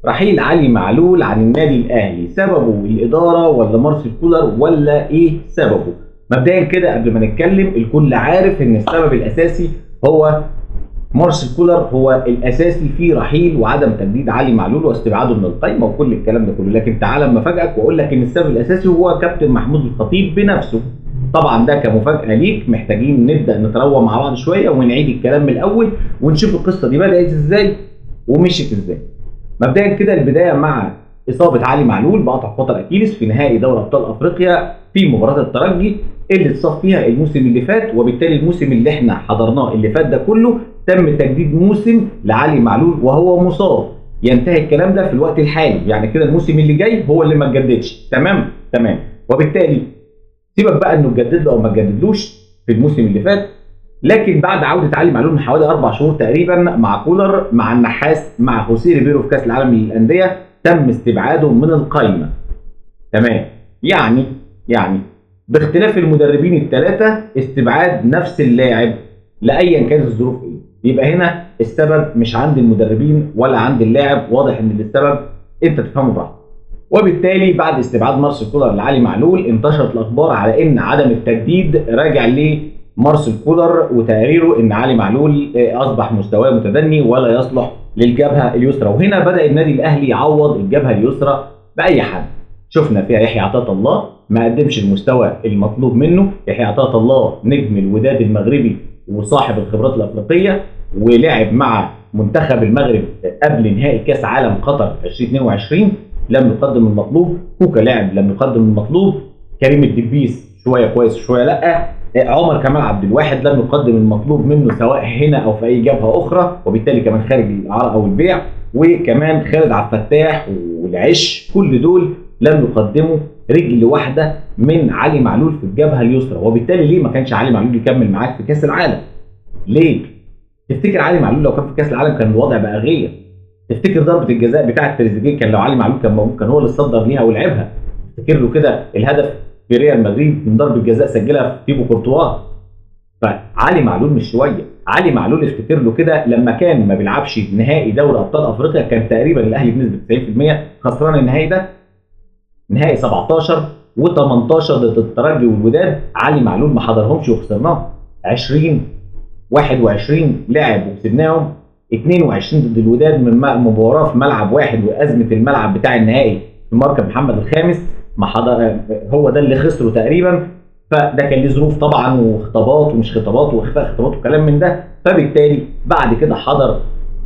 رحيل علي معلول عن النادي الاهلي سببه الادارة ولا مارسيل كولر ولا ايه سببه؟ مبدئيا كده قبل ما نتكلم، الكل عارف ان السبب الاساسي هو مارسيل كولر، هو الاساسي في رحيل وعدم تجديد علي معلول واستبعاده من القايمة وكل الكلام ده كله. لكن تعالى اما افاجئك واقول لك ان السبب الاساسي هو كابتن محمود الخطيب بنفسه. طبعا ده كمفاجاه ليك، محتاجين نبدا نتروى مع بعض شوية ونعيد الكلام من الاول ونشوف القصة دي بدات ازاي ومشيت ازاي. مبدئيا كده البداية مع اصابه علي معلول بقطع وتر اكيلس في نهائي دوري ابطال افريقيا في مباراة الترجي اللي اتصاب فيها الموسم اللي فات، وبالتالي الموسم اللي احنا حضرناه اللي فات ده كله تم تجديد موسم لعلي معلول وهو مصاب. ينتهي الكلام ده في الوقت الحالي، يعني كده الموسم اللي جاي هو اللي ما اتجددش. تمام تمام. وبالتالي سيبك بقى انه اتجدد له او ما اتجددلوش في الموسم اللي فات، لكن بعد عوده علي معلول من حوالي 4 شهور تقريبا مع كولر، مع النحاس، مع خوسيه ريبيرو في كاس العالم للاندية، تم استبعاده من القايمة. تمام. يعني باختلاف المدربين الثلاثة استبعاد نفس اللاعب لايا كانت الظروف ايه. يبقى هنا السبب مش عند المدربين ولا عند اللاعب، واضح ان السبب انت تفهمه براحتك. وبالتالي بعد استبعاد مارسيل كولر لعلي معلول انتشرت الاخبار على ان عدم التجديد راجع لمارسيل كولر وتقريره ان علي معلول اصبح مستواه متدني ولا يصلح للجبهه اليسرى. وهنا بدا النادي الاهلي يعوض الجبهة اليسرى باي حد. شفنا فيها يحيى عطية الله ما قدمش المستوى المطلوب منه. يحيى عطية الله نجم الوداد المغربي وصاحب الخبرات الافريقية، ولعب مع منتخب المغرب قبل نهائي كاس عالم قطر 2022 لم يقدم المطلوب. كوكا لعب لم يقدم المطلوب. كريم الدبيس شوية كويس شوية لا. عمر كمال عبد الواحد لم يقدم المطلوب منه سواء هنا او في اي جبهة اخرى، وبالتالي كمان خارج الاعارة او البيع. وكمان خالد عبد الفتاح والعش، كل دول لم يقدموا رجل واحدة من علي معلول في الجبهة اليسرى. وبالتالي ليه ما كانش علي معلول يكمل معاك في كاس العالم؟ ليه؟ تفتكر علي معلول لو كان في كاس العالم كان الوضع بقى غير؟ تفتكر ضربه الجزاء بتاعه تريزيجيه كان لو علي معلول كان موجود كان هو اللي اتصدر ليها ولعبها؟ تفتكر له كده الهدف في ريال مدريد من ضربه جزاء سجلها في تيبو كورتوا؟ فعلي معلول مش شوية. علي معلول افتكر له كده لما كان ما بيلعبش نهائي دوري ابطال افريقيا كان تقريبا الاهلي بنسبة 90% خسران النهائي ده، نهائي 17 و18 ضد الترجي والوداد، علي معلول ما حضرهمش وخسرناه. 20 21 لعب وكسبناهم، 22 ضد الوداد من مباراة في ملعب واحد وازمة الملعب بتاع النهائي في مركب محمد الخامس ما حضر، هو ده اللي خسره تقريبا. فده كان ليه ظروف طبعا وخطابات ومش خطابات واخفاء خطابات وكلام من ده. فبالتالي بعد كده حضر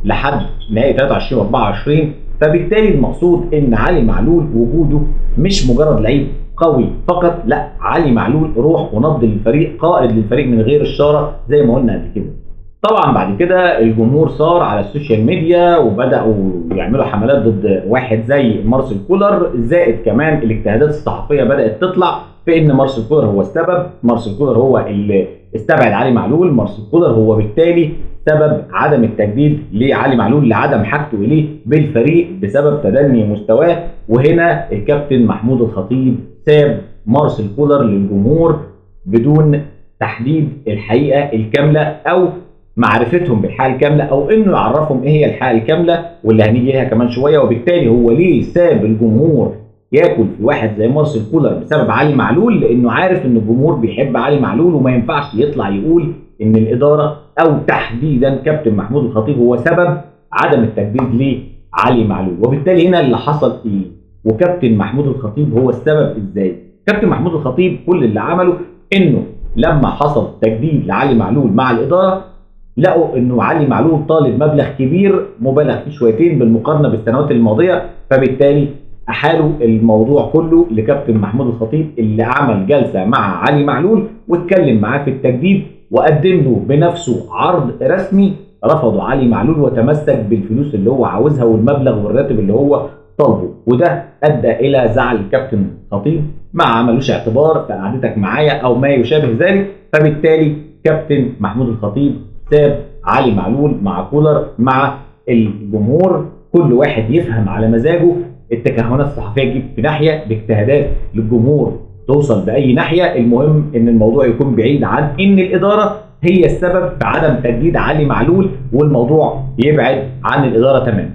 لحد نهائي 23 و24. فبالتالي المقصود ان علي معلول وجوده مش مجرد لعيب قوي فقط، لا، علي معلول روح ونبض للفريق، قائد للفريق من غير الشارة زي ما قلنا قبل كده. طبعا بعد كده الجمهور صار على ال social media وبداوا يعملوا حملات ضد واحد زي مارسيل كولر، زائد كمان الاجتهادات الصحفية بدات تطلع في ان مارسيل كولر هو السبب، مارسيل كولر هو اللي استبعد علي معلول، مارسيل كولر هو بالتالي سبب عدم التجديد لعلي معلول لعدم حاجته اليه بالفريق بسبب تدني مستواه. وهنا الكابتن محمود الخطيب ساب مارسيل كولر للجمهور بدون تحديد الحقيقة الكاملة او معرفتهم بالحقيقة الكاملة او انه يعرفهم ايه هي الحقيقة الكاملة واللي هنيجي لها كمان شوية. وبالتالي هو ليه ساب الجمهور ياكل في واحد زي مارسيل كولر بسبب علي معلول؟ لانه عارف ان الجمهور بيحب علي معلول وما ينفعش يطلع يقول ان الادارة او تحديدا كابتن محمود الخطيب هو سبب عدم التجديد لعلي معلول. وبالتالي هنا اللي حصل ايه؟ وكابتن محمود الخطيب هو السبب ازاي؟ كابتن محمود الخطيب كل اللي عمله انه لما حصل تجديد لعلي معلول مع الادارة لقوا انه علي معلول طالب مبلغ كبير مبالغ فيه شويتين بالمقارنة بالسنوات الماضية، فبالتالي احالوا الموضوع كله لكابتن محمود الخطيب اللي عمل جلسه مع علي معلول واتكلم معاه في التجديد وقدم له بنفسه عرض رسمي. رفضه علي معلول وتمسك بالفلوس اللي هو عاوزها والمبلغ والراتب اللي هو طالبه، وده ادى الى زعل الكابتن خطيب، ما عملوش اعتبار في قعدتك معايا او ما يشابه ذلك. فبالتالي كابتن محمود الخطيب ساب علي معلول مع كولر مع الجمهور، كل واحد يفهم على مزاجه. التكهنات الصحفية تجيب في ناحية، باجتهادات للجمهور توصل باي ناحية، المهم ان الموضوع يكون بعيد عن ان الادارة هي السبب في عدم تجديد علي معلول، والموضوع يبعد عن الادارة تماما.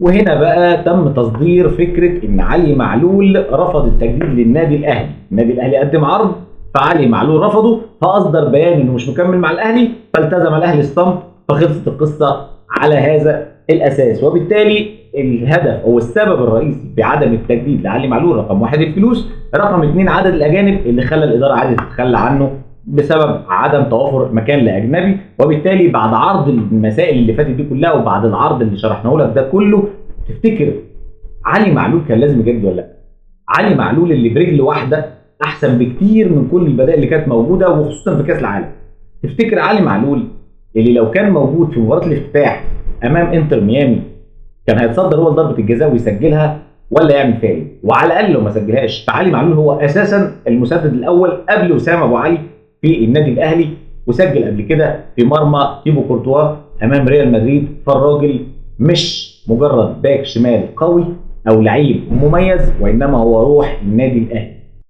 وهنا بقى تم تصدير فكرة ان علي معلول رفض التجديد للنادي الاهلي. النادي الاهلي قدم عرض فعلي معلول رفضه، فاصدر بيان انه مش مكمل مع الاهلي، فالتزم الاهلي الصمت، فخلصت القصة على هذا الاساس. وبالتالي الهدف او السبب الرئيسي في عدم التجديد لعلي معلول رقم 1 الفلوس، رقم 2 عدد الاجانب اللي خلى الادارة عايزه تتخلى عنه بسبب عدم توافر مكان لاجنبي. وبالتالي بعد عرض المسائل اللي فاتت دي كلها وبعد العرض اللي شرحناه لك ده كله، تفتكر علي معلول كان لازم يجدد ولا لا؟ علي معلول اللي برجل واحدة احسن بكتير من كل البدائل اللي كانت موجودة، وخصوصا في كاس العالم. تفتكر علي معلول اللي لو كان موجود في مباراة الافتتاح امام انتر ميامي كان هيتصدر هو لضربه الجزاء ويسجلها ولا يعمل فيها ايه؟ وعلى الاقل لو ما سجلهاش، فعلي معلول هو اساسا المسدد الاول قبل وسام ابو علي في النادي الاهلي، وسجل قبل كده في مرمى تيبو كورتوا امام ريال مدريد. فالراجل مش مجرد باك شمال قوي او لعيب مميز، وانما هو روح النادي الاهلي.